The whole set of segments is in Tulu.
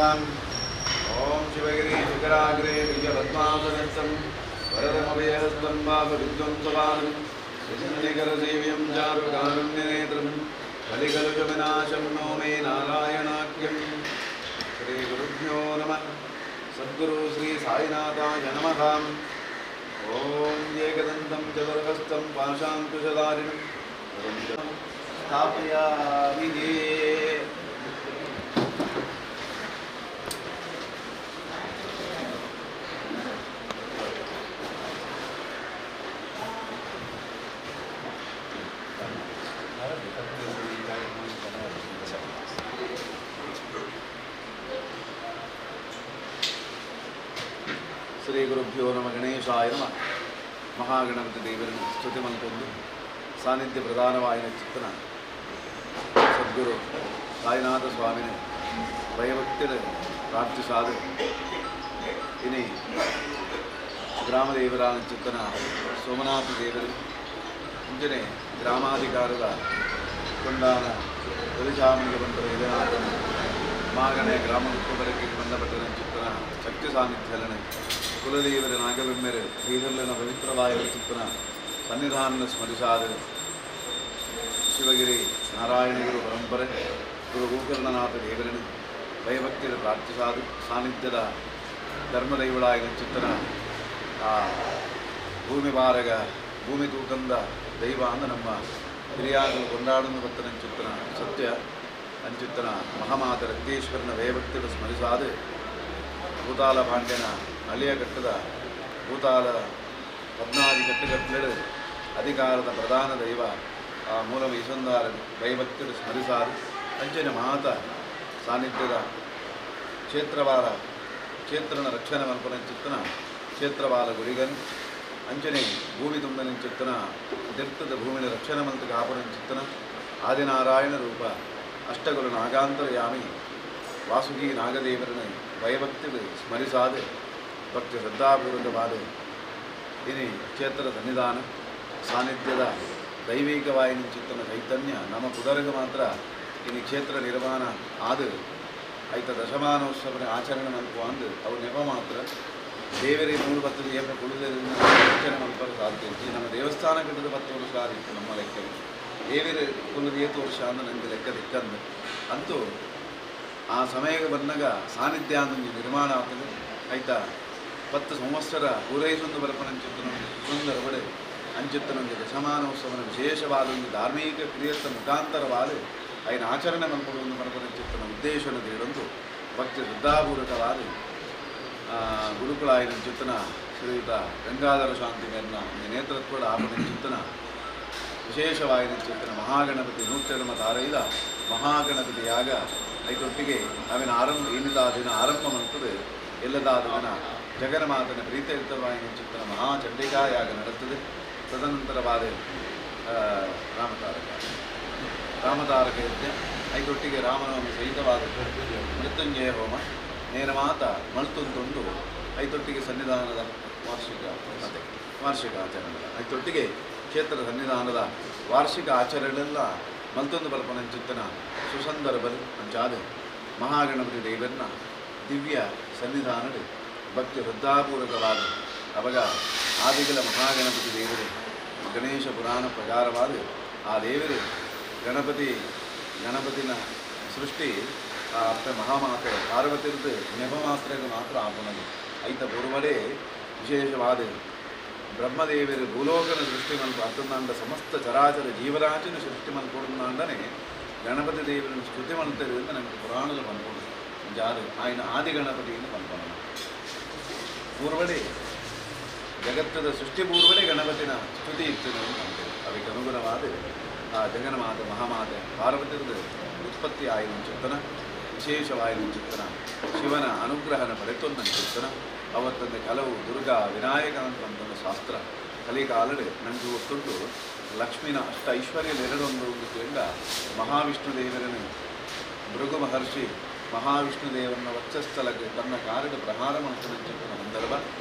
ಓಂ ಶಿವಗಿರಿ ಶಿಖರಾಗ್ರೆ ವಿಜಯಪದ್ಮಾಸನಸ್ಥಂ ವರದಮಭಯಹಸ್తం ಪಾಪವಿಧ್ವಂಸವಾದಂ ವಿಷ್ಣುನಿಕರಸೇವ್ಯಂ ಚಾರುಕಾರುಣ್ಯನೇತ್ರಂ ಕಲಿಕಲುಷವಿನಾಶಂ ನೋ ಮೇ ನಾರಾಯಣಾಖ್ಯಂ. ಶ್ರೀ ಗುರುಭ್ಯೋ ನಮಃ. ಸದ್ಗುರು ಶ್ರೀ ಸಾಯಿನಾಥಾಯ ನಮಃ. ಓಂ ಏಕದಂತಂ ಚತುರ್ಹಸ್తం ಪಾಶಾಂಕುಶಧಾರಿಣಂ ಸ್ಥಾಪಯಾಮಿ. ಶ್ರೀ ಗುರುಭ್ಯೋ ನಮ ಗಣೇಶಾಯ ನಮಃ. ಮಹಾಗಣಪತಿ ದೇವರನ್ನು ಸ್ತುತಿ ಮಲ್ತೊಂದು ಸಾನ್ನಿಧ್ಯ ಪ್ರಧಾನವಾಯಿನ ಚಿತ್ತನ ಸದ್ಗುರು ಸಾಯಿನಾಥ ಸ್ವಾಮಿನ ಭಯಭಕ್ತಿಯ ಪ್ರಾರ್ಥಿಸಾದು ಇನಿ ಗ್ರಾಮದೇವರಾದ ಚಿತ್ತನ ಸೋಮನಾಥ ದೇವರು ಮುಂಜಾನೆ ಗ್ರಾಮಾಧಿಕಾರದ ಕೊಂಡಾನ ದಲಿಶಾಮನಿಗೆ ಬಂದ ವೇದನಾಥನ ಮಾಗಣೆ ಗ್ರಾಮಕ್ಕೆ ಬಂದಪಟ್ಟನ ಚಿತ್ತನ ಶಕ್ತಿ ಸಾನ್ನಿಧ್ಯಲನೆ ಕುಲದೇವರ ನಾಗಬೆಮ್ಮೆರೆ ಶ್ರೀಹರ್ಲನ ಪವಿತ್ರವಾಯ ಚಿತ್ತನ ಸನ್ನಿಧಾನ ಸ್ಮರಿಸಾದ ಶಿವಗಿರಿ ನಾರಾಯಣಗುರು ಪರಂಪರೆ ಗುರು ಗೋಕರ್ಣನಾಥ ದೇವರನ್ನು ಭಯಭಕ್ತಿಯ ಪ್ರಾರ್ಥಿಸಾದು ಸಾನ್ನಿಧ್ಯದ ಧರ್ಮದೈವಳಾಯಿನ ಚಿತ್ತನ ಆ ಭೂಮಿ ಬಾರಗ ಭೂಮಿ ತೂಕಂದ ದೈವ ಅಂದ ನಮ್ಮ ಹಿರಿಯಾಗಲು ಕೊಂಡಾಡನ್ನು ಬತ್ತನ ಚಿತ್ತನ ಸತ್ಯ ಅಂಚಿತ್ತನ ಮಹಾಮಾತ ರಕ್ತೇಶ್ವರನ ಭಯಭಕ್ತಿಯ ಸ್ಮರಿಸಾದ ಭೂತಾಲ ಭಾಂಡ್ಯನ ಅಳಿಯ ಕಟ್ಟದ ಭೂತಾಲ ಪದ್ನಾದಿ ಕಟ್ಟುಕಟ್ಟಲು ಅಧಿಕಾರದ ಪ್ರಧಾನ ದೈವ ಆ ಮೂಲ ವೈಸಂದಾರ ಭಯಭಕ್ತಿಯ ಸ್ಮರಿಸಾದ ಅಂಚನೆ ಮಾತ ಸಾನ್ನಿಧ್ಯದ ಕ್ಷೇತ್ರವಾರ ಕ್ಷೇತ್ರನ ರಕ್ಷಣೆ ಮಲ್ಪನ ಚಿತ್ತನ ಕ್ಷೇತ್ರವಾಲ ಗುರಿಗನ್ ಅಂಚನೆ ಭೂಮಿ ತುಂಬಿನ ಚಿತ್ತನ ದಿರ್ತದ ಭೂಮಿನ ರಕ್ಷಣೆ ಮಂತ ಕಾಪನ ಚಿತ್ತನ ಆದಿನಾರಾಯಣ ರೂಪ ಅಷ್ಟಗುರು ನಾಗಾಂತರಯಾಮಿ ವಾಸುಕಿ ನಾಗದೇವರನ ಭಯಭಕ್ತಿ ಸ್ಮರಿಸಾದ ಭಕ್ತಿ ಶ್ರದ್ಧಾಪೂರ್ವಕವಾದ ಇನಿ ಕ್ಷೇತ್ರ ಸನ್ನಿಧಾನ ಸಾನ್ನಿಧ್ಯದ ದೈವಿಕವಾಯಿನ ಚಿತ್ತನ ಚೈತನ್ಯ ನಮ್ಮ ಪುದರ್ಗ ಮಾತ್ರ ಇನಿ ಕ್ಷೇತ್ರ ನಿರ್ಮಾಣ ಆದ ಐತ ದಶಮಾನೋತ್ಸವನ ಆಚರಣೆ ಮಲ್ಪು ಅಂದು ಅವು ನೆಪ ಮಾತ್ರ ದೇವರೇ 3 ಬತ್ತದ ಏಪ ಕುಳಿದರಿಂದ ಆಚರಣೆ ಮಲ್ಪಲು ಸಾಧ್ಯ ಇತ್ತು. ನಮ್ಮ ದೇವಸ್ಥಾನ ಕಟ್ಟದ 10 ವರ್ಷ ಆದಿತ್ತು ನಮ್ಮ ಲೆಕ್ಕದಲ್ಲಿ. ದೇವರೇ ಕುಲದ ಏತು ವರ್ಷ ಅಂದು ನನಗೆ ಲೆಕ್ಕ ದಿಕ್ಕಂದು ಅಂತೂ ಆ ಸಮಯಕ್ಕೆ ಬಂದಾಗ ಸಾನ್ನಿಧ್ಯ ಅಂದೊಂದು ನಿರ್ಮಾಣ ಆಗ್ತದೆ. ಆಯ್ತಾ 10 ಸಂವತ್ಸರ ಪೂರೈಸೊಂದು ಬರಪನಂಚಿತ್ತನ ಸುಂದರ ಬಡೆ ಅಂಚಿತ್ತನೊಂದು ದಶಮಾನೋತ್ಸವನ ವಿಶೇಷವಾದ ಒಂದು ಧಾರ್ಮಿಕ ಕ್ರಿಯೆಯ ಮುಖಾಂತರವಾದ అయిన ಆಚರಣೆ ಮಲ್ಪೊಡು ಮನಪನಂಚಿತ್ತನ ಉದ್ದೇಶನ ದೇಡೊಂದು ಭಕ್ತಿ ಶ್ರದ್ಧಾಪೂರ್ವಕವಾದ ಗುರುಕುಲಾಯಿನ ಚಿತ್ತನ ಶ್ರೀಯುತ ಗಂಗಾಧರ ಶಾಂತಿ ಮೇಲಿನ ನೇತೃತ್ವದ ಆಪನ ಚಿತ್ತನ ವಿಶೇಷವಾಯಿನ ಚಿತ್ತನ ಮಹಾಗಣಪತಿ ನೂತ್ತೆಡಮ ತಾರೈದ ಮಹಾಗಣಪತಿ ಯಾಗ ಐತೊಟ್ಟಿಗೆ ಅವಿನ ಆರಂಭ ಇನ್ನಿದಾದ ದಿನ ಆರಂಭ ಮಾಡ್ತದೆ. ಎಲ್ಲದಾದ ದಿನ ಜಗನ್ಮಾತನ ಪ್ರೀತ್ಯರ್ಥವಾಯಿನ ಚಿತ್ತನ ಮಹಾಚಂಡಿಕಾ ಯಾಗ ನಡೆಸ್ತದೆ. ತದನಂತರವಾದ ರಾಮತಾರಕ ರಾಮತಾರಕ ಯಜ್ಞ ಐತೊಟ್ಟಿಗೆ ರಾಮನವಮಿ ಸಹಿತವಾದ ಮೃತ್ಯುಂಜಯ ಹೋಮ ನೇರ ಮಾತ ಮಳ್ತುಂತುಂಡು ಐತೊಟ್ಟಿಗೆ ಸನ್ನಿಧಾನದ ವಾರ್ಷಿಕ ಅದೇ ವಾರ್ಷಿಕ ಆಚರಣೆ ಐತೊಟ್ಟಿಗೆ ಕ್ಷೇತ್ರ ಸನ್ನಿಧಾನದ ವಾರ್ಷಿಕ ಆಚರಣೆಲ್ಲ ಮಲ್ತೊಂದು ಬಲ್ಪನಂಚಿತ್ತನ ಸುಸಂದರ್ಭ ಅಂಚಾದ ಮಹಾಗಣಪತಿ ದೇವರನ್ನ ದಿವ್ಯ ಸನ್ನಿಧಾನದ ಭಕ್ತಿ ಶ್ರದ್ಧಾಪೂರ್ವಕವಾದ ಅವಾಗ ಆದಿಗಲ ಮಹಾಗಣಪತಿ ದೇವರು ಗಣೇಶ ಪುರಾಣ ಪ್ರಕಾರವಾದ ಆ ದೇವರು ಗಣಪತಿನ ಸೃಷ್ಟಿ ಆ ಅಪ್ಪ ಮಹಾಮಾತೆ ಪಾರ್ವತಿರದ್ದು ನೆಪ ಮಾತ್ರೆಗೆ ಮಾತ್ರ ಆಪುನದು ಐತ ಪೂರ್ವಡೇ ವಿಶೇಷವಾದ ಬ್ರಹ್ಮದೇವರು ಭೂಲೋಕನ ಸೃಷ್ಟಿ ಮಲ್ಪ ಅತ್ತಂದಾಂಡ ಸಮಸ್ತ ಚರಾಚರ ಜೀವರಾಶಿನ ಸೃಷ್ಟಿ ಮಲ್ಕೊಡುಂದಾಂಡನೆ ಗಣಪತಿ ದೇವರನ್ನು ಸ್ತುತಿ ಮಲ್ತರು ಅಂತ ನಮಗೆ ಪುರಾಣದ ಪನ್ಪುಂಡು. ಜಾರು ಆಯ್ನ ಆದಿಗಣಪತಿಯನ್ನು ಪನ್ಪಣ ಪೂರ್ವಡೇ ಜಗತ್ತದ ಸೃಷ್ಟಿ ಪೂರ್ವಡೇ ಗಣಪತಿನ ಸ್ತುತಿ ಇತ್ತು ಅಂತ ಅದಕ್ಕೆ ಅನುಗುಣವಾದ ಆ ಜಗನ್ಮಾತೆ ಮಹಾಮಾತೆ ಪಾರ್ವತಿರದ ಉತ್ಪತ್ತಿ ಆಯಿನ ಚಿತ್ತನ ವಿಶೇಷವಾಯಿನ ಚಿತ್ತನ ಶಿವನ ಅನುಗ್ರಹನ ಪಡೆತೊಂದ ಚಿತ್ತನ ಅವತ್ತಂದೆ ಕೆಲವು ದುರ್ಗಾ ವಿನಾಯಕ ಅಂತ ಶಾಸ್ತ್ರ ಕಲಿಕಾಲಡೆ ನಂಗೆ ಗೊತ್ತುಂಟು. ಲಕ್ಷ್ಮಿನ ಅಷ್ಟ ಐಶ್ವರ್ಯ ಎರಡೊಂದು ಕೇಂದ್ರ ಮಹಾವಿಷ್ಣು ದೇವರನ್ನು ಭೃಗು ಮಹರ್ಷಿ ಮಹಾವಿಷ್ಣು ದೇವರನ್ನ ವಕ್ಷಸ್ಥಲಕ್ಕೆ ತನ್ನ ಕಾರಿನ ಪ್ರಹಾರ ಮಾಡ್ತಾನೆ ಸಂದರ್ಭ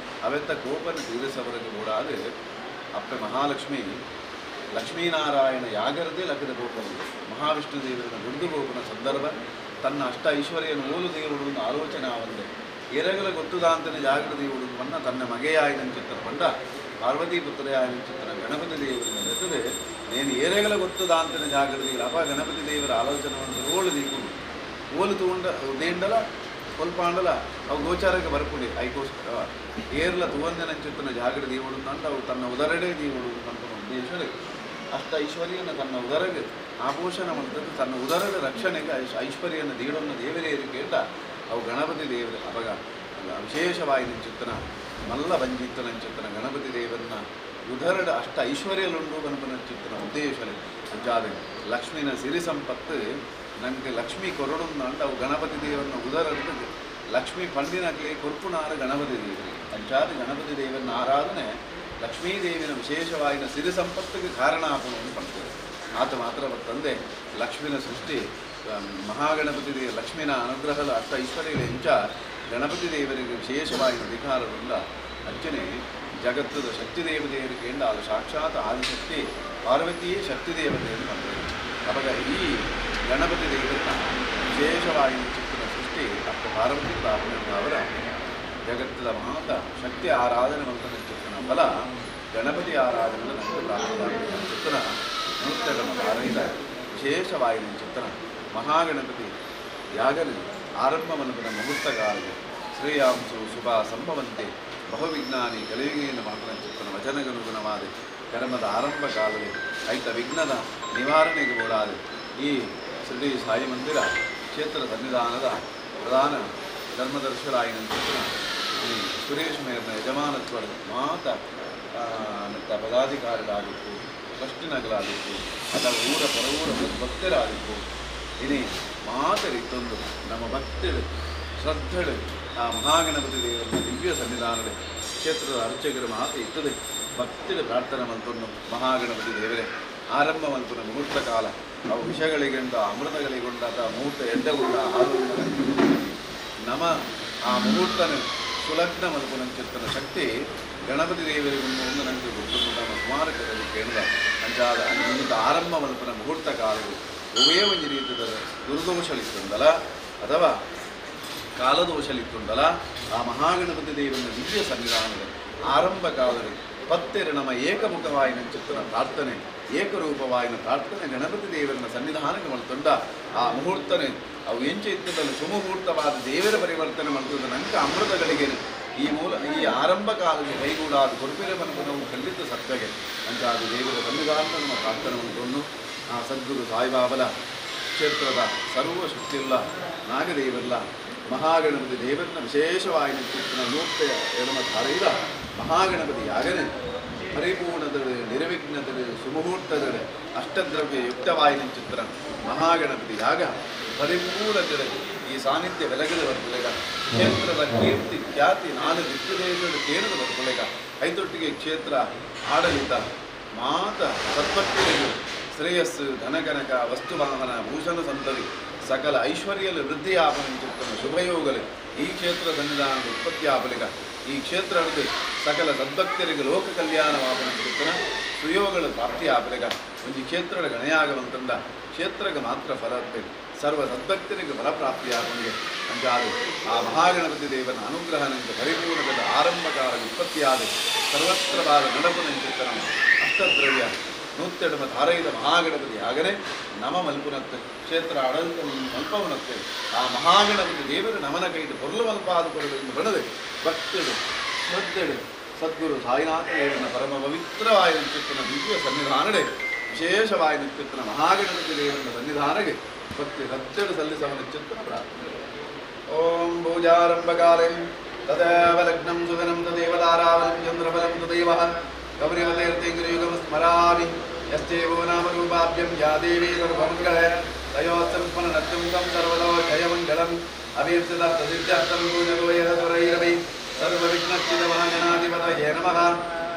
ಅವೆತ್ತ ಕೋಪನ ತೀರಿಸವರೆಗೆ ಕೂಡಾದ ಅಪ್ಪೆ ಮಹಾಲಕ್ಷ್ಮಿ ಲಕ್ಷ್ಮೀನಾರಾಯಣ ಯಾಗರದೇ ಲಕ್ಕದ ಗೋಪನ ಮಹಾವಿಷ್ಣು ದೇವರನ್ನ ಗುಡ್ದು ಗೋಪನ ಸಂದರ್ಭ ತನ್ನ ಅಷ್ಟ ಐಶ್ವರ್ಯನ ಓಲು ದೇವರು ಆಲೋಚನೆ ಆವಂದೆ ಏರಗಲ ಗೊತ್ತುದಾಂತನೆ ಜಾಗೃತಿ ಬಣ್ಣ ತನ್ನ ಮಗೆಯಾಯಿನಂಚಿತ್ತನ ಪಂಡ ಪಾರ್ವತಿ ಪುತ್ರಯಾಯಿನಂಚಿತ್ತನ ಗಣಪತಿ ದೇವರನ್ನ ನೆತ್ತದೆ ನೇನು ಏರೆಗಲ ಗೊತ್ತುದಾಂತನೆ ಜಾಗೃತಿ ಅಪ ಗಣಪತಿ ದೇವರ ಆಲೋಚನೆ ಒಂದು ಓಳು ದೀಪುಡು ಓಲು ತೂಂಡ ದೇಂಡಲ ಕೊಲ್ಪಾಂಡಲ ಅವು ಗೋಚಾರಕ್ಕೆ ಬರ್ಪುಡಿ ಐಕೋಸ್ಕರ ಏರ್ಲ ತುವಂದನಂಚಿತ್ತನ ಜಾಗೃತಿ ದೇವಡು ಅಂದ ಅವು ತನ್ನ ಉದರಡೆ ದೇವಡು ಅಂತ ಉದ್ದೇಶವೇ ಅಷ್ಟ ಐಶ್ವರ್ಯನ ತನ್ನ ಉದರಗೆ ಆಭೂಷಣ ಮಂತದ್ದು ತನ್ನ ಉದರದ ರಕ್ಷಣೆಗೆ ಐಶ್ವರ್ಯನ ದೇಡನ್ನು ದೇವರೇ ಕೇಂಡ ಅವು ಗಣಪತಿ ದೇವರು ಅವಾಗ ವಿಶೇಷವಾಗಿ ನಿಂಚಿತ್ತನ ಮಲ್ಲ ಬಂಜಿತ್ತನಂಚಿತ್ತನ ಗಣಪತಿ ದೇವರನ್ನ ಉದರಡ ಅಷ್ಟ ಐಶ್ವರ್ಯಲುಂಡು ಗಣಪನ ಚಿತ್ತನ ಉದ್ದೇಶಲೆ ಅಂಚಾದ ಲಕ್ಷ್ಮಿನ ಸಿರಿ ಸಂಪತ್ತು ನನಗೆ ಲಕ್ಷ್ಮೀ ಕೊರಡುಂದು ಅಂಡ ಅವು ಗಣಪತಿ ದೇವರನ್ನ ಉದರದ್ದು ಲಕ್ಷ್ಮೀ ಪಂಡಿನಕ್ಲೆ ಕೊರ್ಪುಣಾರ ಗಣಪತಿ ದೇವರಿಗೆ ಅಂಚಾದ ಗಣಪತಿ ದೇವರನ್ನ ಆರಾಧನೆ ಲಕ್ಷ್ಮೀ ದೇವಿನ ವಿಶೇಷವಾಗಿನ ಸಿರಿ ಸಂಪತ್ತಿಗೆ ಕಾರಣ ಆಪಣವನ್ನು ಪಡ್ತದೆ. ಆತ ಮಾತ್ರ ತಂದೆ ಲಕ್ಷ್ಮಿನ ಸೃಷ್ಟಿ ಮಹಾಗಣಪತಿ ದೇವ ಲಕ್ಷ್ಮಿನ ಅನುಗ್ರಹದ ಅಷ್ಟ ಐಶ್ವರ್ಯಗಳ ಹೆಂಚ ಗಣಪತಿ ದೇವರಿಗೆ ವಿಶೇಷವಾಗಿ ಅಧಿಕಾರವುಳ್ಳ ಅರ್ಚನೆ ಜಗತ್ತದ ಶಕ್ತಿ ದೇವತೆಯರಿಗೆ ಎಂದ ಅದು ಸಾಕ್ಷಾತ್ ಆದಿಶಕ್ತಿ ಪಾರ್ವತಿಯೇ ಶಕ್ತಿ ದೇವತೆಯನ್ನು ಮಾಡ್ತದೆ. ಅವಾಗ ಈ ಗಣಪತಿ ದೇವರನ್ನ ವಿಶೇಷವಾಗಿ ಚಿಕ್ಕನ ಸೃಷ್ಟಿ ಅಪ್ಪ ಪಾರ್ವತಿ ಅವರ ಜಗತ್ತದ ಮಹಾಂತ ಶಕ್ತಿ ಆರಾಧನೆ ಮಂತ್ರನ ಚಿತ್ತನ ಫಲ ಗಣಪತಿ ಆರಾಧನೆ ನಮಗೆ ಪ್ರಾಪ್ತವಾಗಿದೆ. ಚಿತ್ತನ ನೃತ್ಯಗಳ ಆರೈದ ವಿಶೇಷವಾಗಿ ಚಿತ್ತನ ಮಹಾಗಣಪತಿ ಯಾಗಲಿ ಆರಂಭ ಮನಪದ ಮುಹೂರ್ತಕಾಲಗೆ ಶ್ರೇಯಾಂಸು ಶುಭ ಸಂಭವಂತೆ ಬಹುವಿಜ್ಞಾನಿ ಕಲಿಯುಗೇನ ಮಾತ್ರ ಚಿತ್ತನ ವಚನಗನುಗುಣವಾದ ಕರ್ಮದ ಆರಂಭ ಕಾಲದಲ್ಲಿ ಐತ ವಿಘ್ನದ ನಿವಾರಣೆಗೆ ಓಡಾದೆ ಈ ಶ್ರೀ ಸಾಯಿ ಮಂದಿರ ಕ್ಷೇತ್ರ ಸನ್ನಿಧಾನದ ಪ್ರಧಾನ ಧರ್ಮದರ್ಶರಾಯಿನ ಶ್ರೀ ಸುರೇಶ್ ಮೇರ್ನ ಯಜಮಾನತ್ವದ ಮಾತ ಪದಾಧಿಕಾರಿಗಳಾಗಿತ್ತು, ಟ್ರಸ್ಟಿನಗಳಾಗಿತ್ತು, ಅಥವಾ ಊರ ಪರವೂರ ಭಕ್ತರಾಗಿತ್ತು. ಇನಿ ಮಾತರಿತ್ತೊಂದು ನಮ್ಮ ಭಕ್ತರು ಶ್ರದ್ಧೆಳು ಆ ಮಹಾಗಣಪತಿ ದೇವರ ದಿವ್ಯ ಸನ್ನಿಧಾನದ ಕ್ಷೇತ್ರದ ಅರ್ಚಕರ ಮಾತು ಇತ್ತದೆ. ಭಕ್ತರು ಪ್ರಾರ್ಥನೆ ಮಂತೊಂದು ಮಹಾಗಣಪತಿ ದೇವರೇ ಆರಂಭ ಮಂತನ ಮುಹೂರ್ತ ಕಾಲ ಅವು ವಿಷಗಳಿಗೊಂಡ ಅಮೃತಗಳಿಗೊಂಡ ಅಥವಾ ಮುಹೂರ್ತ ಎಡ್ಡಗುಂಡ ಹಾಲು ನಮ ಆ ಮುಹೂರ್ತನ ಸುಲಗ್ನ ಮಲ್ಪುನಂಚಿತ್ತನ ಶಕ್ತಿ ಗಣಪತಿ ದೇವರಿಗೊಂದು ಒಂದು ನನಗೆ ಗೊತ್ತು. ನಮ್ಮ ಸ್ಮಾರಕದಲ್ಲಿ ಕೇಳಿದ ಅಂಚಾದ ನಿಮಿತ್ತ ಆರಂಭ ಮಲ್ಪನ ಮುಹೂರ್ತ ಕಾಲವು ಒವೇ ಒಂದು ರೀತಿಯ ದುರ್ದೋಷಲಿತ್ತುಂದಲ ಅಥವಾ ಕಾಲದೋಷಲಿತ್ತುಂದಲ ಆ ಮಹಾಗಣಪತಿ ದೇವನ ದಿವ್ಯ ಸನ್ನಿಧಾನದ ಆರಂಭ ಕಾಲದಲ್ಲಿ ಪತ್ತೆರ ನಮ್ಮ ಏಕಮುಖವಾಯಿನ ಚಿತ್ತನ ಪ್ರಾರ್ಥನೆ ಏಕರೂಪವಾಯಿನ ಪ್ರಾರ್ಥನೆ ಗಣಪತಿ ದೇವರನ್ನ ಸನ್ನಿಧಾನಕ್ಕೆ ಮಲ್ತೊಂಡ ಆ ಮುಹೂರ್ತನೆ ಅವು ಎಂಚೆ ಇತ್ತದಲ್ಲಿ ಸುಮುಹೂರ್ತವಾದ ದೇವರ ಪರಿವರ್ತನೆ ಮಾಡ್ತದ ನಂಕ ಅಮೃತಗಳಿಗೆ ಈ ಮೂಲ ಈ ಆರಂಭ ಕಾಲಕ್ಕೆ ಕೈಗೂಡಾದ ಕೊರ್ಪಿರ ಮನಪನವು ಖಂಡಿತ ಸತ್ಯಗೆ ಅಂತಾದ ದೇವರ ಸನ್ನಿಧಾನ ನಮ್ಮ ಪ್ರಾರ್ಥನೆ ಉಂಟು. ಆ ಸದ್ಗುರು ಸಾಯಿಬಾಬಲ ಕ್ಷೇತ್ರದ ಸರ್ವಶಕ್ತಿಯುಳ್ಳ ನಾಗದೇವಲ್ಲ ಮಹಾಗಣಪತಿ ದೇವರನ್ನ ವಿಶೇಷವಾಗಿ ಚಿತ್ತನ ನೂರ್ತೆಯ ಎಡಮ ಧಾರೆಯಿದ ಮಹಾಗಣಪತಿ ಯಾಗನೆ ಪರಿಪೂರ್ಣದಡೆ ನಿರ್ವಿಘ್ನದಡೆ ಸುಮುಹೂರ್ತದಡೆ ಅಷ್ಟದ್ರವ್ಯ ಯುಕ್ತವಾಯಿನ ಚಿತ್ರ ಮಹಾಗಣಪತಿ ಯಾಗ ಪರಿಪೂರ್ಣದಡೆ ಈ ಸಾನ್ನಿಧ್ಯ ಬೆಲಗದ ಬರ್ಪುಲೆಗ ಕ್ಷೇತ್ರದ ಕೀರ್ತಿ ಖ್ಯಾತಿ ನಾಡು ದಿಗ್ಗದೇಶದ ಕೇಳದ ಬರ್ಪುಲೆಗ ಐತೊಟ್ಟಿಗೆ ಕ್ಷೇತ್ರ ಆಡಳಿತ ಮಾತ ಸತ್ಪತ್ತಿಗೂ ಶ್ರೇಯಸ್ಸು ಧನಕನಕ ವಸ್ತುವಾಹನ ಭೂಷಣ ಸಂತತಿ ಸಕಲ ಐಶ್ವರ್ಯಲು ವೃದ್ಧಿಯಾಪನ ಚಿತ್ತನ ಶುಭಯೋಗಲು ಈ ಕ್ಷೇತ್ರ ಸನ್ನಿಧಾನದ ಉತ್ಪತ್ತಿಯಾಪಲಿಗ ಈ ಕ್ಷೇತ್ರದ ಸಕಲ ಸದ್ಭಕ್ತರಿಗೆ ಲೋಕ ಕಲ್ಯಾಣವಾಪನ ಚಿತ್ತನ ಸುಯೋಗಗಳು ಪ್ರಾಪ್ತಿಯಾಪಲಿಗ ಒಂದು ಕ್ಷೇತ್ರದ ಗಣಯಾಗವಂತಂದ ಕ್ಷೇತ್ರಕ್ಕೆ ಮಾತ್ರ ಫಲತ್ತೆ ಸರ್ವ ಸದ್ಭಕ್ತರಿಗೆ ಫಲಪ್ರಾಪ್ತಿಯಾಗುವಂಗೆ ಅಂಜಾದು ಆ ಮಹಾಗಣಪತಿ ದೇವನ ಅನುಗ್ರಹನಂತೆ ಪರಿಪೂರ್ಣದ ಆರಂಭಕಾರ ಉತ್ಪತ್ತಿಯಾದ ಸರ್ವತ್ರವಾದ ನಡಪುನಂಚಿತ್ತನ ಅಷ್ಟದ್ರವ್ಯ ನೂತ್ತೆಡಮ ಧಾರೈದ ಮಹಾಗಣಪತಿ ಆಗನೆ ನಮ ಮಲ್ಪುನತ್ತೆ ಕ್ಷೇತ್ರ ಆಡಳಿತ ಮಲ್ಪವನತ್ತೆ ಆ ಮಹಾಗಣಪತಿ ದೇವರು ನಮನ ಕೈದು ಪೊರ್ಲು ಮಲ್ಪಾದ ಕೊರಡು ಬಣದೆ ಭಕ್ತರು ಶ್ರದ್ಧೆಡು ಸದ್ಗುರು ಸಾಯಿನಾಥ ದೇವನ ಪರಮ ಪವಿತ್ರವಾಯ ಚಿತ್ತನ ದಿವ್ಯ ಸನ್ನಿಧಾನಡೆ ವಿಶೇಷವಾಯ ಚಿತ್ತನ ಮಹಾಗಣಪತಿ ದೇವನ ಸನ್ನಿಧಾನಗೆ ಭಕ್ತಿ ಶ್ರದ್ಧೆಡು ಸಲ್ಲಿಸವನ ಚಿತ್ತನ ಪ್ರಾರ್ಥನೆ. ಓಂ ಪೂಜಾರಂಭಕಾಲೇ ತದೇವ ಲಗ್ನಂ ಸುಧನಂ ತದೇವ ತಾರಾವಲಂ ಚಂದ್ರಬಲಂ ತದೇವ ಗೌರಿವತೀರ್ಥೇಂದ್ರಯುಗಂ ಸ್ಮರಾಮಿ ಯಶ್ಚೇವೋ ನಾಮರೂಪಾಭ್ಯಂ ಯಾ ದೇವಿ ಸರ್ವಮಂಗಳೇ ತಯೋಸ್ಮರಣತ್ಯಂ ತಂ ಸರ್ವದೋ ಜಯಮಂಗಳಂ ಅಭೀಪ್ಸಿತಸಿದ್ಧ್ಯರ್ಥಂ ಪೂಜೋ ಯದಸುರೈರವೈ ಸರ್ವವಿಘ್ನಚ್ಛಿದಮಹಾಗಣಾಧಿಪತಯೇ ನಮಃ.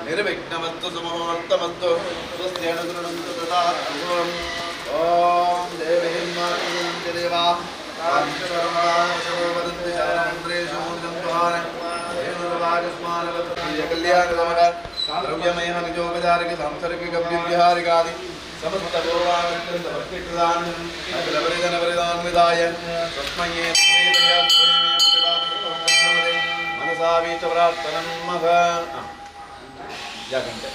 ನಿರ್ವಿಘ್ನಮಸ್ತು ಸುಮುಹೂರ್ತಮಸ್ತು ಸ್ವಸ್ತ್ಯನುಗೃಣಂತು ತದಾಸ್ತು. ಓಂ ದೇವೀಂ ಮಾತೃ ದೇವಾ ಕಲ್ಯಾಣ ದ್ರವ್ಯಮಯ ನಿಜೋಪಚಾರಿಕ ಸಾಂಸರ್ಗಿಕ ವ್ಯವಹಾರಿಕಾದಿ ಸಮಸ್ತ ಗೌರವಾನಂದ ಭಕ್ತಿಪ್ರದಾನ್ ಅಖಿಲಪರಿಜನಪರಿದಾನ್ವಿತಾಯ ತಸ್ಮಯೇ ಶ್ರೀದಯ ಸ್ವಯಮೇ ಪ್ರತಿಪಾದಿತೋಂ ಮನಸಾವೀತ ಪ್ರಾರ್ಥನಂ ಮಹ. ಜಾಗಂಟೆ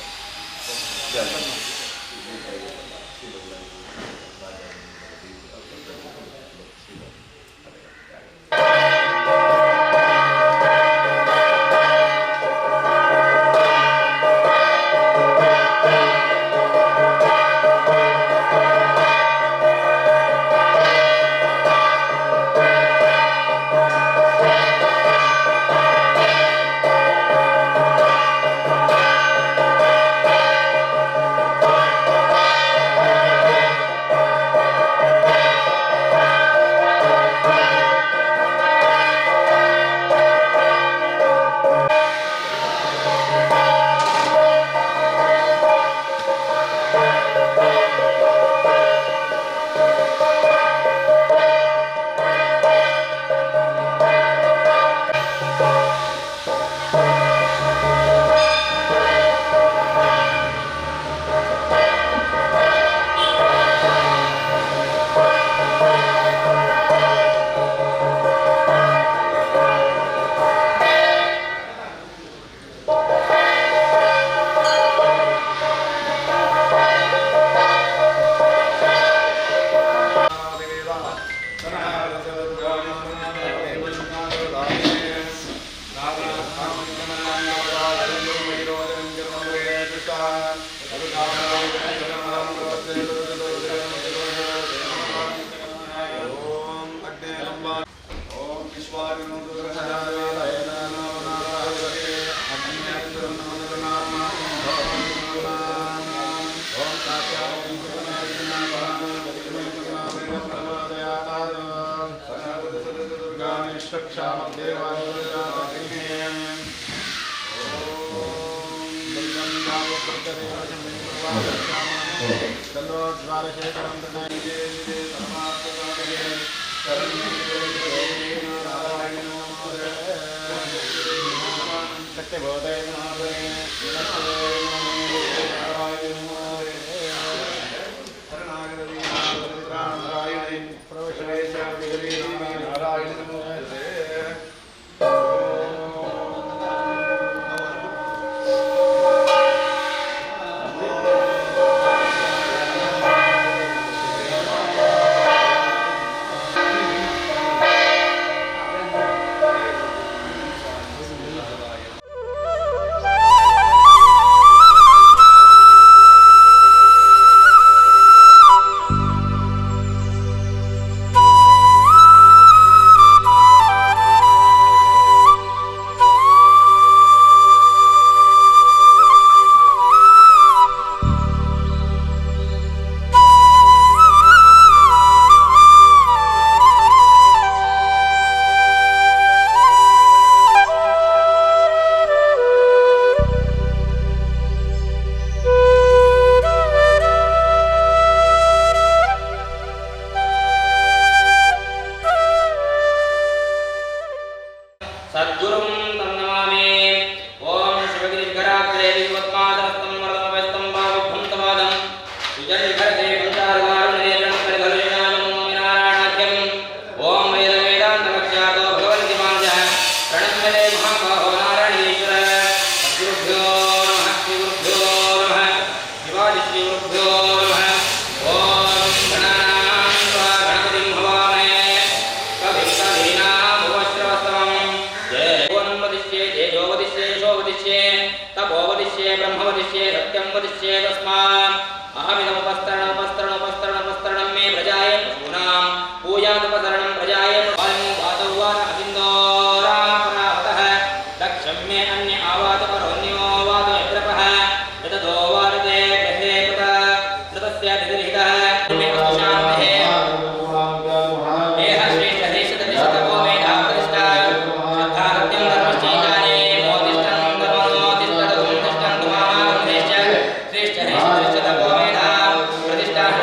श्रेष्ठ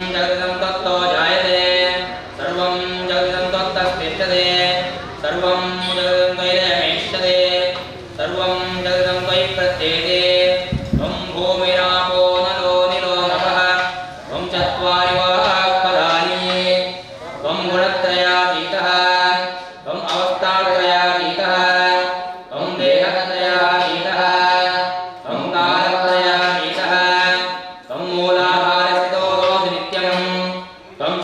ಜಗದಿದಂ ತತ್ತೋ ಜಾಯತೆ ಸರ್ವಂ ಜಗದಿದಂ ತತ್ತಸ್ತಿಷ್ಠತೆ ಸರ್ವಂ ಜಗದಿದಂ ತ್ವಯಿರೇಷ್ಯತೆ ಸರ್ವಂ ಜಗದಿದಂ ತ್ವಯಿ ಪ್ರತ್ಯೇತೆ ತ್ವಂ ಭೂಮಿರಾಪೋ ನಲೋ ನಿಲೋ ನಭಃ ತ್ವಂ ಚತ್ವಾರಿ ವಾಕ್ಪದಾನಿ ತ್ವಂ ಗುಣತ್ರಯಾತೀತಃ ತ್ವಂ ಅವಸ್ಥಾತ್ರಯಾತೀತಃ ತ್ವಂ ದೇಹತ್ರಯಾತೀತಃ ತ್ವಂ ಕಾಲತ್ರಯಾತೀತಃ ತ್ವಂ ಮೂಲಾಧಾರಸ್ಥಿತೋऽಸि ನಿತ್ಯಂ ತ್ವಂ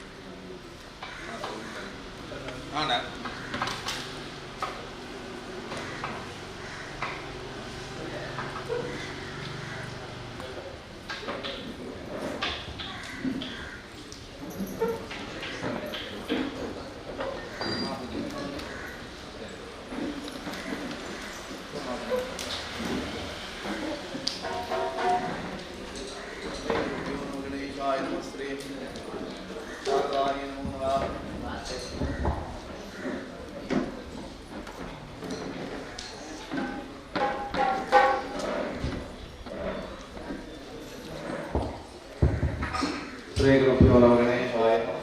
ಗಣೇಶಾಯ ನಮಃ ಶ್ರೀ ಶಾರದಾಯ ನಮೋ ನಮಃ. ಶ್ರೀ ಗುರುಭ್ಯೋ ನಮಃ ಗಣೇಶಾಯ ನಮಃ.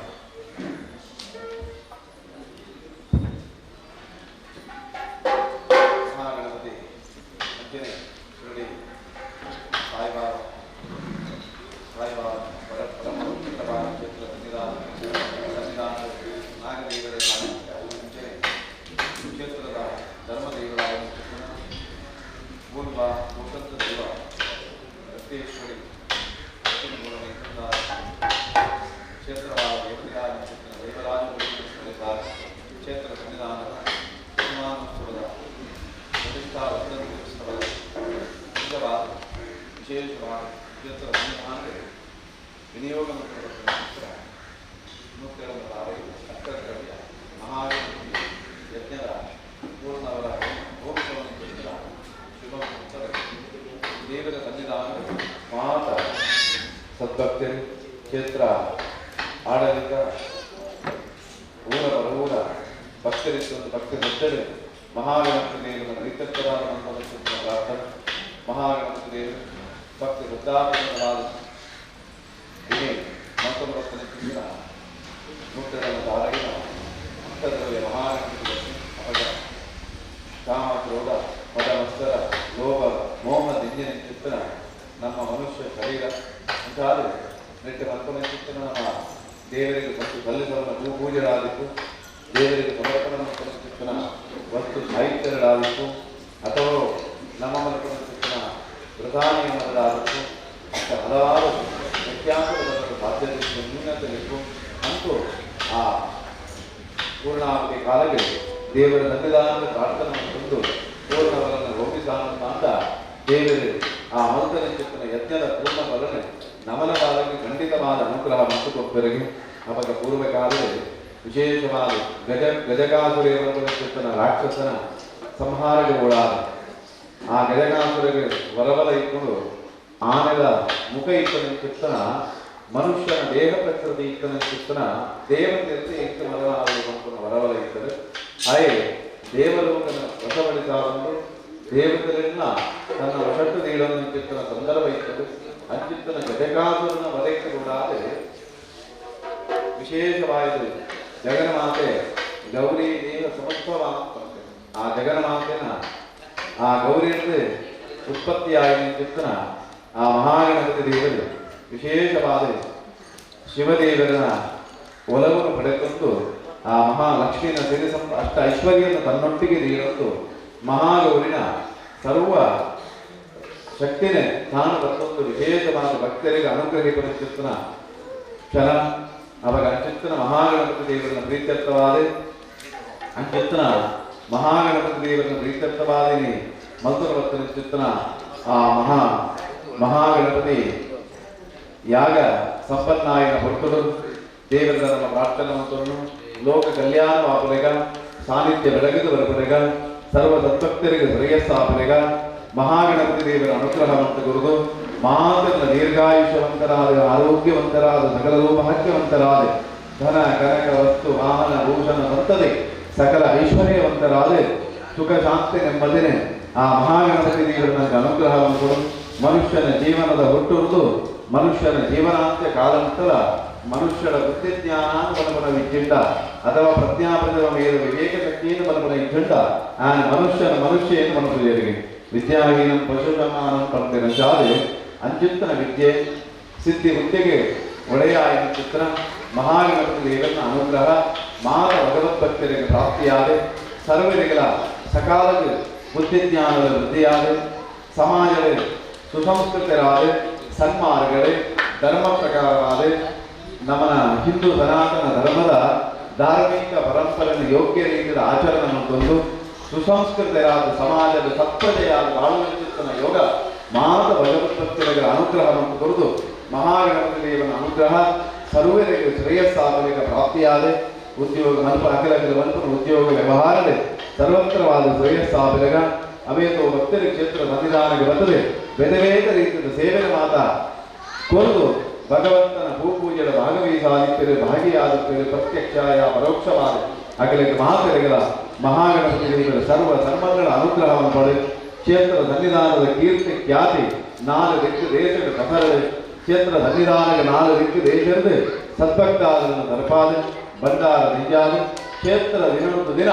ಮಹಾಗಣಪತಿ ಅಂಜನೆ ಶಿರಡಿ ಸಾಯಿಬಾಬಾ ಸಾಯಿಬಾಬಾ ಪರ ಪರಮಪವಿತ್ರವಾದ ಕ್ಷೇತ್ರ ಸನ್ನಿಧಾನ ಸನ್ನಿಧಾನ ನಾಗದೇವರ ಸಾನ್ನಿಧ್ಯ ಅಂಚನೆ ಕ್ಷೇತ್ರದ ಧರ್ಮದೇವರಾಯ ಮೂಲ ಮುಖಂತ ದೇವ ರತ್ನೇಶ್ವರಿ ಕ್ಷೇತ್ರವಾದ ದೇವತೆಯಾದ ದೇವರಾಜ ಕ್ಷೇತ್ರ ಸನ್ನಿಧಾನದ ಸನ್ಮಾನೋತ್ಸವದ ಪ್ರತಿಷ್ಠಾ ಉತ್ಸವದ ಅಂಗವಾದ ವಿಶೇಷವಾದ ಕ್ಷೇತ್ರ ಸನ್ನಿಧಾನದ ವಿನಿಯೋಗ ಮತ್ತು ನೂತ್ತೆರಡು ಅಷ್ಟದ್ರವ್ಯ ಮಹಾಗಣಪತಿ ಯಜ್ಞದ ಪೂರ್ಣವರ ಹೋಮಸವನ್ನು ಶುಭ ಮುಹೂರ್ತದ ದೇವರ ಸನ್ನಿಧಾನ ಮಾತ ಸದ್ಭಕ್ತರು ಕ್ಷೇತ್ರ ಆಡಳಿತ ಊರ ಬರೂರ ಭಕ್ತರಿದ್ದೊಂದು ಭಕ್ತಿ ಸಜ್ಜರು ಮಹಾಗಣಪತಿ ದೇವರ ಪ್ರೀತ್ಯರ್ಥವಾದ ಮಂತ್ರವನ್ನು ಪ್ರಾರ್ಥನೆ. ಮಹಾಗಣಪತಿ ದೇವರು ಭಕ್ತಿ ವೃದ್ಧಾಪನವಾದ ಇದೇ ಮಂತ್ರವರ್ತನೆ ನೂತನ ತಾರಗಿನ ಅಷ್ಟದ್ರವ್ಯ ಮಹಾಗಣಪತಿ ಅಪಗ ಕಾಮ ಕ್ರೋಧ ಮದ ಮತ್ಸರ ಲೋಭ ಮೋಹ ದಿಂಜಿನ ಚಿತ್ತನ ನಮ್ಮ ಮನುಷ್ಯ ಶರೀರ ಅಂತಾದರೆ ನೆಟ್ಟ ಕಲ್ಪನೆ ಚಿತ್ತನ ನಮ್ಮ ದೇವರಿಗೆ ಮತ್ತು ಸಲ್ಲಿಸವನ್ನ ಭೂ ಪೂಜೆಗಳಾದಿತ್ತು, ದೇವರಿಗೆ ಸಮರ್ಪಣೆ ಮಾಡ್ಕೊಂಡು ಚಿತ್ತನ ವಸ್ತು ಸಾಹಿತ್ಯಗಳಾದಿತ್ತು, ಅಥವಾ ನಮ್ಮ ಮಲ್ಪನ ಚಿತ್ತನ ವ್ರತಾನಿಯಮಗಳಾದಿತ್ತು ಅಂತ ಹಲವಾರು ವ್ಯತ್ಯಾಸದ ಸಾಧ್ಯತೆ ನ್ಯೂನತೆಗಳಿತ್ತು. ಅಂತೂ ಆ ಪೂರ್ಣಾವಧಿ ಕಾಲಕ್ಕೆ ದೇವರ ಸನ್ನಿಧಾನದ ಪ್ರಾರ್ಥನೆ ತಂದು ಪೂರ್ಣವರನ್ನು ಹೋಗಿಸಾನಂತ ದೇವರು ಆ ಮಂತ್ರನ ಚಿತ್ತನ ಯಜ್ಞದ ಪೂರ್ಣ ಫಲನೆ ನಮನ ಬಾಲಕ್ಕೆ ಖಂಡಿತವಾದ ಅನುಗ್ರಹ ಮತ್ತು ಕೊಬ್ಬರಿಗೆ. ಅವಾಗ ಪೂರ್ವಕಾಲದಲ್ಲಿ ವಿಶೇಷವಾದ ಗಜಕಾಸುರೇವರ ಚಿತ್ತನ ರಾಕ್ಷಸನ ಸಂಹಾರಗೊಳಾದ ಆ ಗಜಕಾಸುರಿಗೆ ವರಬಲ ಇಟ್ಕೊಂಡು ಆನೆದ ಮುಖ ಇಟ್ಟನ ಚಿತ್ತನ ಮನುಷ್ಯನ ದೇಹ ಪ್ರಕೃತಿ ಇಟ್ಟನ ಚಿತ್ತನ ದೇವತೆಯಂತೆ ಇಟ್ಟು ಮರವಾಗುವ ವರಬಲ ಇಟ್ಟது. ಹಾಗೆ ದೇವಲೋಕನ ವಶಪಡಿಸಾಕೊಂಡು ದೇವತೆಗಳನ್ನ ತನ್ನ ವಶಟ್ಟು ನೀಡಲು ಚಿತ್ತನ ಸಂದರ್ಭ ಇಟ್ಟದು. ಅಂಚಿತ್ತನ ಗಜಕಾಸುರನ ವಧಕ್ಕೆ ಕೂಡಾದರೆ ವಿಶೇಷವಾಯಿತು ಜಗನ್ಮಾತೆ ಗೌರಿ ದೇವ ಸಮತ್ವವಾದ ಆ ಜಗನ್ಮಾತೆನ ಆ ಗೌರಿಯಲ್ಲಿ ಉತ್ಪತ್ತಿಯಾಗಿ ಚಿತ್ತನ ಆ ಮಹಾಗಣಪತಿ ದೇವರು ವಿಶೇಷವಾದ ಶಿವದೇವರನ ಒಲವನ್ನು ಪಡೆದುಕೊಂಡು ಆ ಮಹಾಲಕ್ಷ್ಮಿನ ಸಿರಿ ಅಷ್ಟ ಐಶ್ವರ್ಯನ್ನು ತನ್ನೊಟ್ಟಿಗೆ ನೀಡೊಂದು ಮಹಾಗೌರಿನ ಸರ್ವ ಶಕ್ತಿನೇ ತಾನು ಬತ್ತೊಂದು ವಿಶೇಷವಾದ ಭಕ್ತರಿಗೆ ಅನುಗ್ರಹಿಸುವ ಚಿತ್ತನ ಕ್ಷಣ. ಅವಾಗ ಅಂಚಿತ್ತನ ಮಹಾಗಣಪತಿ ದೇವರನ್ನ ಪ್ರೀತ್ಯರ್ಥವಾದ ಅಂಚಿತ್ತನ ಮಹಾಗಣಪತಿ ದೇವರನ್ನ ಪ್ರೀತ್ಯರ್ಥವಾದಿನಿ ಮಂತ್ರವರ್ತನ ಚಿತ್ತನ ಆ ಮಹಾಗಣಪತಿ ಯಾಗ ಸಂಪನ್ನಾಯನ ಹೊರತುಡು ದೇವರ ನಮ್ಮ ಪ್ರಾರ್ಥನೆ ಮಂತ್ರನು ಲೋಕ ಕಲ್ಯಾಣವಾಪರೆಗ ಸಾನ್ನಿಧ್ಯ ಬೆಳಗಿದು ಬರಪರೆಗ ಸರ್ವ ಸದ್ಭಕ್ತರಿಗೆ ಶ್ರೇಯಸ್ಸಾಪರೆಗ ಮಹಾಗಣಪತಿ ದೇವರ ಅನುಗ್ರಹವಂತ ಗುರುದು ಮಾತನ್ನ ದೀರ್ಘಾಯುಷ್ಯವಂತರಾದ ಆರೋಗ್ಯವಂತರಾದ ಸಕಲ ಭಾಗ್ಯವಂತರಾದ ಧನ ಕನಕ ವಸ್ತು ವಾಹನ ಭೂಷಣ ಸಂತದೆ ಸಕಲ ಐಶ್ವರ್ಯವಂತರಾದ ಸುಖ ಶಾಂತಿ ನೆಮ್ಮದಿನೇ ಆ ಮಹಾಗಣಪತಿ ದೇವರ ನನಗೆ ಅನುಗ್ರಹವನ್ನು ಕೊಡು. ಮನುಷ್ಯನ ಜೀವನದ ಹುಟ್ಟುವುದು ಮನುಷ್ಯನ ಜೀವನಾಂತ್ಯ ಕಾಲಂತಲ ಮನುಷ್ಯರ ಬುದ್ಧಿಜ್ಞಾನ ಬಲಪನ ವಿಜ್ಜಿಂಡ ಅಥವಾ ಪ್ರಜ್ಞಾಪದ ಮೇಲೆ ವಿವೇಕ ಶಕ್ತಿಯನ್ನು ಬಲಪನ ಇಜ್ಜಿಂಡ ಆನ್ ಮನುಷ್ಯನ ಮನುಷ್ಯ ಮನಸ್ಸು ಜರಿಗೆ ವಿದ್ಯಾಹೀನಂ ಪಶುಸಮಾನಂ ಪಂತಿನ ಶಾಲೆ ಅಂಚಿತ್ತನ ವಿದ್ಯೆ ಸಿದ್ಧಿ ಬುದ್ಧಿಗೆ ಒಡೆಯ ಚಿತ್ರ ಮಹಾಗಣಪತಿ ದೇವನ ಅನುಗ್ರಹ ಮಾತ ಭಗವದ್ಭಕ್ತರಿಗೆ ಪ್ರಾಪ್ತಿಯಾದ ಸರ್ವರಿಗಳ ಸಕಾಲದ ಬುದ್ಧಿಜ್ಞಾನದ ವೃದ್ಧಿಯಾದ ಸಮಾಜದ ಸುಸಂಸ್ಕೃತರಾದ ಸನ್ಮಾರ್ಗಗಳೇ ಧರ್ಮ ಪ್ರಕಾರವಾದ ನಮ್ಮನ ಹಿಂದೂ ಸನಾತನ ಧರ್ಮದ ಧಾರ್ಮಿಕ ಪರಂಪರೆಯನ್ನು ಯೋಗ್ಯ ರೀತಿಯ ಆಚರಣೆ ತಂದು ಸುಸಂಸ್ಕೃತರಾದ ಸಮಾಜದ ಸತ್ಪ್ರಜೆಯಾದ ಬಾಳುವಂಚಿತ್ತನ ಯೋಗ ಮಾತ ಭಗವದ್ಭಕ್ತರಿಗೆ ಅನುಗ್ರಹವನ್ನು ಕೊರದು ಮಹಾಗಣಪತಿ ದೇವನ ಅನುಗ್ರಹ ಸರ್ವರಿಗೆ ಶ್ರೇಯಸ್ಸಾಧನೆಗೆ ಪ್ರಾಪ್ತಿಯಾದ ಉದ್ಯೋಗ ಮಲ್ಪ ಅಖಿಲ ಮಲ್ಪನ ಉದ್ಯೋಗ ವ್ಯವಹಾರದೆ ಸರ್ವತ್ರವಾದ ಶ್ರೇಯಸ್ಸಾಧನೆಗ ಅವೇತೋ ಭಕ್ತರ ಕ್ಷೇತ್ರ ಸನ್ನಿಧಾನಕ್ಕೆ ಬರ್ತದೆ ಬೇರೆ ಬೇರೆ ರೀತಿಯ ಸೇವೆಯ ಮಾತ ಕೊರದು ಭಗವಂತನ ಭೂಪೂಜೆಯ ಭಾಗವಹಿಸಾದಿತ್ತರೆ ಭಾಗಿಯಾಗುತ್ತೇವೆ ಪ್ರತ್ಯಕ್ಷಾಯ ಪರೋಕ್ಷವಾದ ಅಖಿಲಕ್ಕೆ ಮಹಾತೆರೆಗಳ ಮಹಾಗಣಪತಿ ದೇವರ ಸರ್ವ ಸನ್ಮಂಗಳ ಅನುಗ್ರಹವನ್ನು ಪಡೆ ಕ್ಷೇತ್ರ ಸನ್ನಿಧಾನದ ಕೀರ್ತಿ ಖ್ಯಾತಿ ನಾಲು ದಿಕ್ಕು ದೇಶದ ಪಸರದೆ ಕ್ಷೇತ್ರ ಸನ್ನಿಧಾನಕ್ಕೆ ನಾಲು ದಿಕ್ಕು ದೇಶದ ಸದ್ಭಕ್ತಾದರನ್ನು ತಲುಪಾದೆ ಭಂಡಾರ ನಿಜಾದ ಕ್ಷೇತ್ರ ದಿನವೊಂದು ದಿನ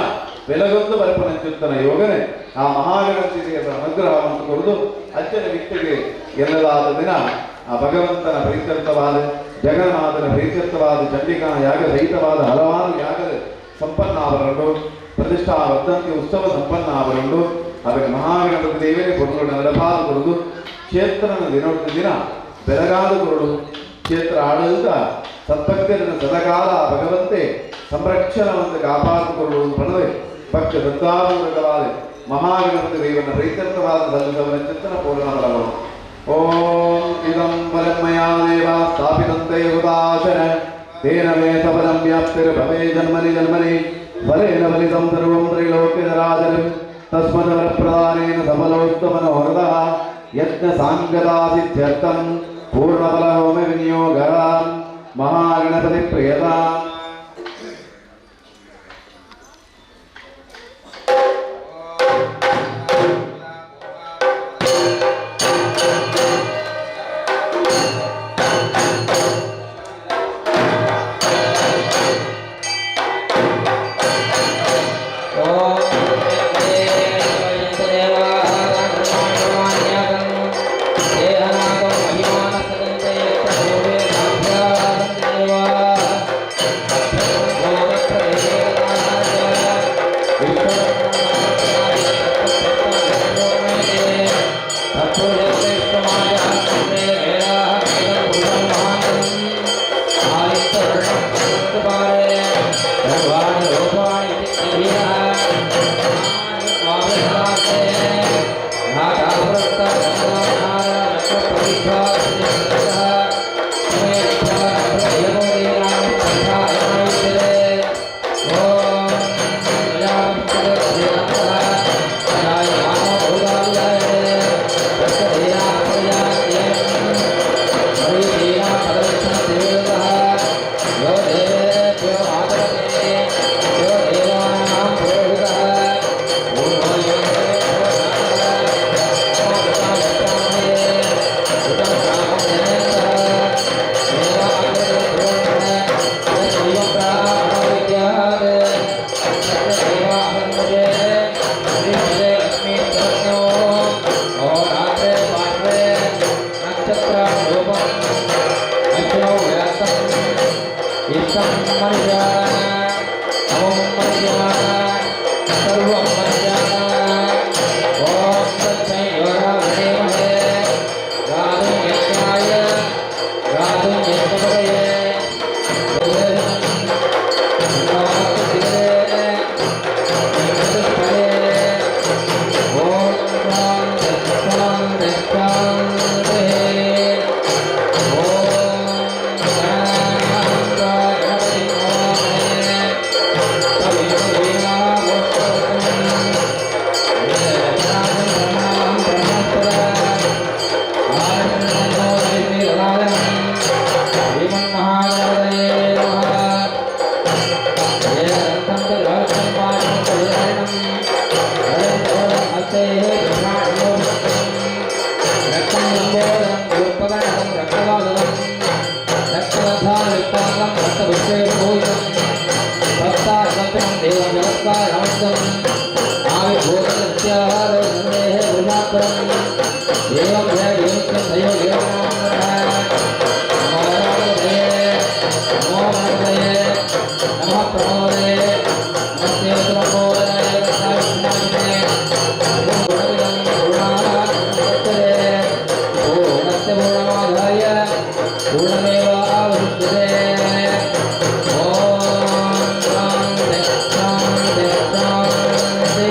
ಬೆಳಗೊಂದು ಬರಪನಂಚುತ್ತನ ಯೋಗನೆ ಆ ಮಹಾಗಣಪತಿ ದೇವರ ಅನುಗ್ರಹವನ್ನು ಕೊರದು ಅಜ್ಜನ ವ್ಯಕ್ತಿಗೆ ಎಲ್ಲದಾದ ದಿನ ಆ ಭಗವಂತನ ಪ್ರೀತ್ಯರ್ಥವಾದ ಜಗನ್ನಾಥನ ಪ್ರೀತ್ಯರ್ಥವಾದ ಚಂಡಿಕಾ ಯಾಗ ಸಹಿತವಾದ ಹಲವಾರು ಯಾಗದ ಸಂಪನ್ನಾವರண்டு ಪ್ರತಿಷ್ಠಾ ವರ್ಧಂತಿ ಉತ್ಸವ ಸಂಪನ್ನಾವರண்டு ಅದಕ್ಕೆ ಮಹಾಗಣಪತಿ ದೇವರೇ ಕೊರಡು ನಡಪಾದ ಕೊರದು ಕ್ಷೇತ್ರನ ದಿನೊಂದು ದಿನ ಬೆಳಗಾದ ಕೊರಡು ಕ್ಷೇತ್ರ ಆಡಳಿತ ಸದ್ಭಕ್ತರನ್ನು ಸದಕಾಲ ಭಗವಂತೆ ಸಂರಕ್ಷಣವನ್ನು ಕಾಪಾಡಿಕೊಳ್ಳುವುದು ಪಡೆದು ಭಕ್ತ ಶ್ರದ್ಧಾಪೂರ್ವಕವಾದ ಮಹಾಗಣಪತಿ ದೇವನ ಪ್ರೀತ್ಯರ್ಥವಾದ ಸಲ್ಲಿಸವನ ಚಿತ್ತನ ಪೂರ್ಣ ಬಲವನ್ನು. ಓಂ ಇದಂ ಫಲಂ ಮಯಾ ದೇವ ಸ್ಥಾಪಿತಂತೆ ಹುತಾಶನ ತೇನ ಮೇ ಸಫಲಂ ವ್ಯಾಪ್ತಿರ್ಭವೇ ಜನ್ಮನಿ ಜನ್ಮನಿ ಫಲೇನ ಫಲಿತಂ ಸರ್ವಂ ತ್ರೈಲೋಕ್ಯರಾಜನಂ ತಸ್ಮದವರಪ್ರದಾನೇನ ಸಫಲೋತ್ತಮನೋರಥಃ ಯಜ್ಞ ಸಾಂಗದಾಸಿದ್ಧ್ಯರ್ಥಂ ಪೂರ್ಣಫಲಹೋಮ ವಿನಿಯೋಗಃ ಮಹಾಗಣಪತಿ ಪ್ರಿಯತಾ. ಓಂ ಓಂ ಶಾಂತಿ ಶಾಂತಿ ಶಾಂತಿ.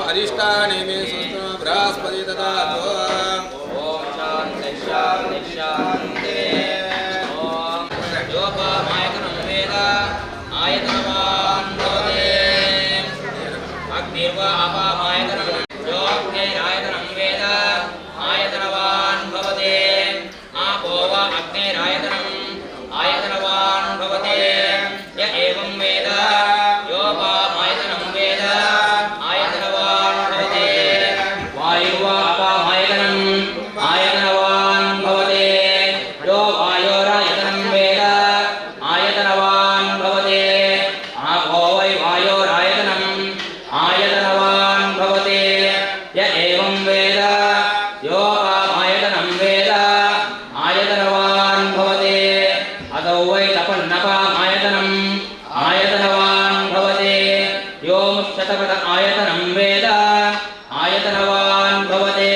अरिष्टानि मे स्वस्ति बृहस्पति ददातु। ॐ शान्ति शान्ति शान्ति। ॐ योपामायतनं वेद आयतनवान् भवति। अग्निर्वा अपामायतनं योऽग्नेरायतनं वेद आयतनवान् भवति। आपो वा अग्नेरायतनम् आयतनवान् भवति। य एवं वेद योपामायतनं वेद आयतनवान् भवति। वायुर्वा अपामायतनम् आयतनवान् भवति। यो वायोरायतनं वेद आयतनवान् भवति। आपो वै वायोरायतनम् आयतनवान् भवति। य एवं वेद योपामायतनं वेद आयतनवान् भवति। असौ वै तपन्नपामायतनम् आयतनवान् भवति। यो मुष्यतपद आयतनं वेद आयतनवान् भवति।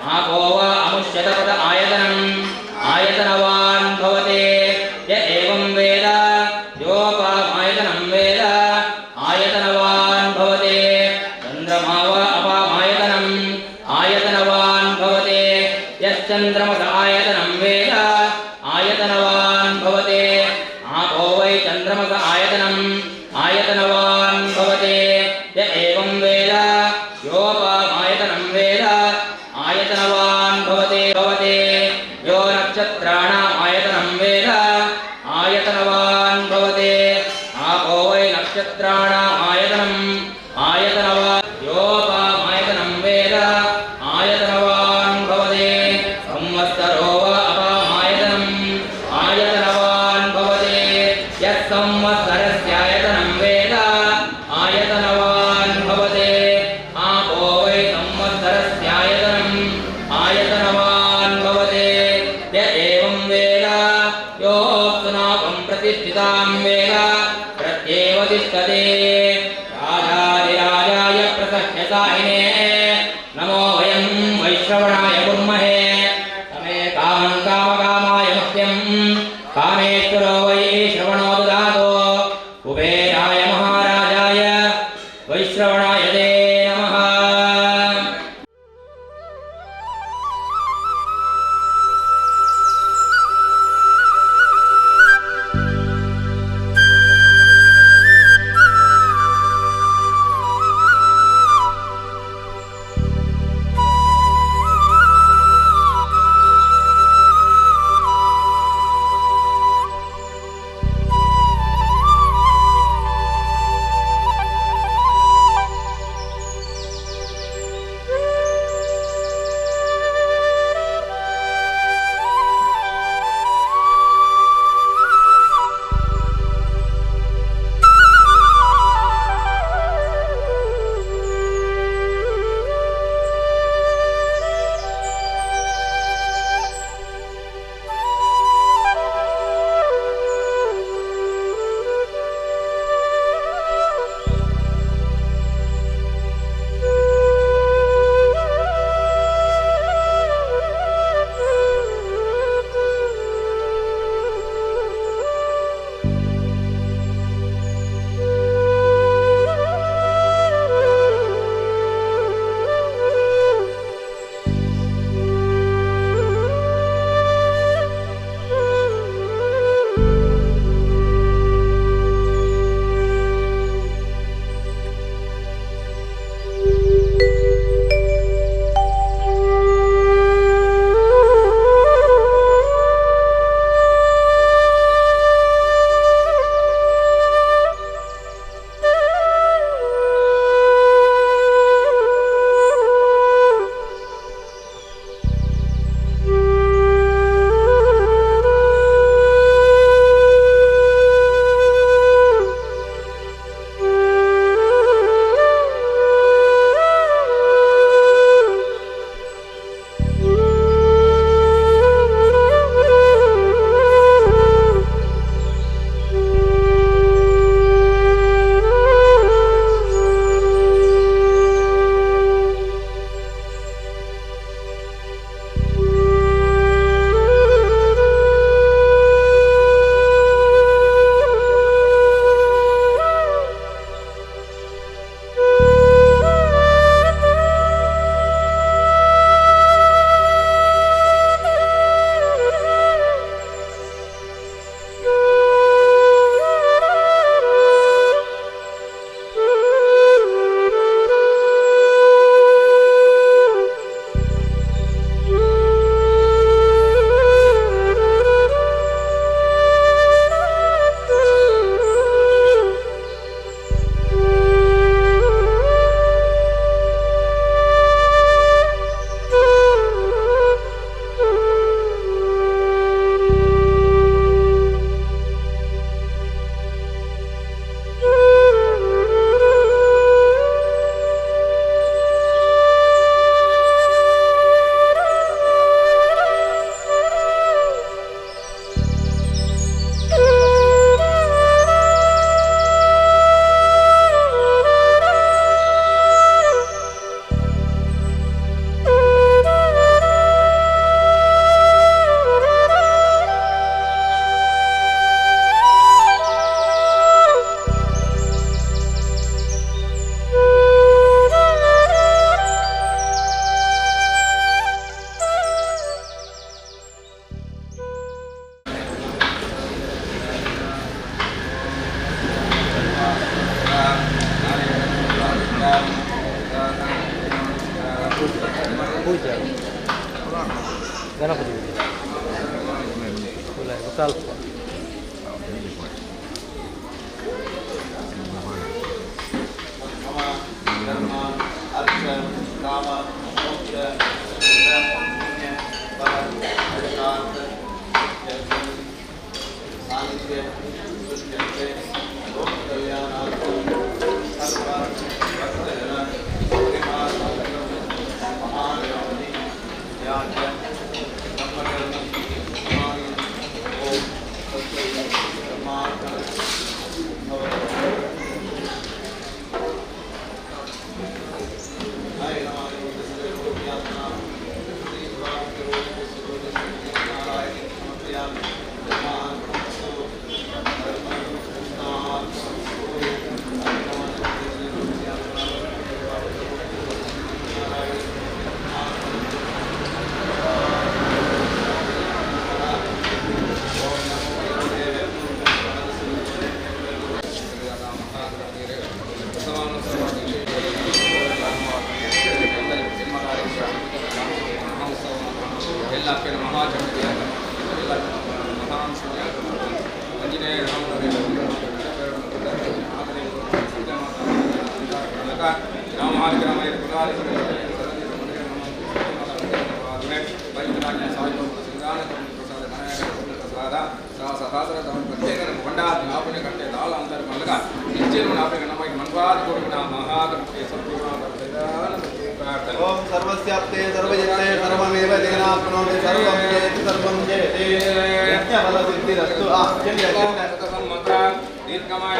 आपो वा अमुष्यतपद आयतनम् आयतनवान् भवति। य एवं वेद योपामायतनं वेद आयतनवान् भवति। चन्द्रमा वा अपामायतनम् आयतनवान् भवति। यश्चन्द्रमस आयतनं वेद आयतनवान् भवति। आपो वै चन्द्रमस आयतनम् आयतनवान् भवति। य एवं वेद योपामायतनं वेद आयतनवान् भवति भवति। यो नक्षत्राणाम् आयतनं वेद आयतनवान् भवति। आपो वै नक्षत्राणाम् आयतनम् आयतनवान् योपामायतनं वेद आयतनवान् भवति। संवत्सरो वा अपामायतनम् आयतनवान् भवति। यः संवत्सरस्यायतनं वेद आयतनवान् भवति। आपो वै संवत्सरस्यायतनम् आयतनवान् भवति। य एवं वेद योऽप्सुनापं प्रतिष्ठितां वेद प्रत्येव तिष्ठति। राजाधिराजाय प्रसह्यसाहिने नमो वयं वैश्रवणाय कुर्महे। तमे कामं कामकामाय मह्यं कामेश्वरो वै श्रवणो ददातु। कुबेराय महाराजाय वैश्रवणाय ते नमः। ಸ್ವಲ್ಪ. ಧರ್ಮ ಅರ್ಥ ಕಾಮ ಮೋಕ್ಷ ಪುಣ್ಯ ಫಲ ಪುರುಷಾರ್ಥ ಸಾನ್ನಿಧ್ಯ ಸೃಷ್ಟ್ಯಂತೆ ಲೋಕ ಕಲ್ಯಾಣಾರ್ಥಂ ಸರ್ವ ಭಕ್ತಜನ ಪರಿಹಾರಾರ್ಥಂ ಮಹಾಗಣಪತಿ ಯಾಚ ಬ್ರಹ್ಮಕರ್ಮ ಸಮಾಧಿ ಓಂ ತತ್ಸತ್ ಬ್ರಹ್ಮಾರ್ಪಣ ಭವತು. ಓಂ ಸರ್ವಸ್ಯಾಪ್ತೆ ಸರ್ವಜಿತೆ ಸರ್ವಮೇವ ತೇನಾಪ್ನೋತಿ ಸರ್ವಂ ಜಯತಿ ಸರ್ವಂ ಜಯತಿ ಯಜ್ಞಫಲಸಿದ್ಧಿರಸ್ತು. ಆ ಚೆಂಡೆ ಚೆಂಡೆ. ದೀರ್ಘಮಾಯ.